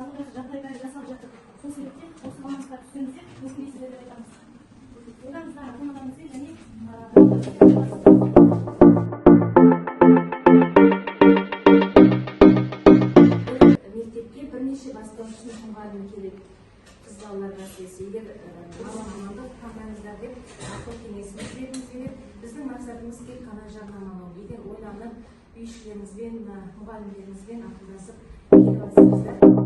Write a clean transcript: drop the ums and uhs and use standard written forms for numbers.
Барлық жағдай бәрі жасалып жатыр. Сол себептен осы балаңызға түссеңіздер, өкінбейсіздер деп айтамыз. Ойлаңыздар, ата аналарыңызбен және Мектепке бірнеше бастауыш сынып мұғалімі керек қыз балаларға, әсіресе. Егер маман мамандық таңдаңыздар деп ақыл кеңесіміз бергіміз келеді. Біздің мақсатымыз тек қана жарнамалау. Егер ойланып, үй ішілеріңізбен, мына мұғалімдеріңізбен ақылдасып келіп жатсаңыздар.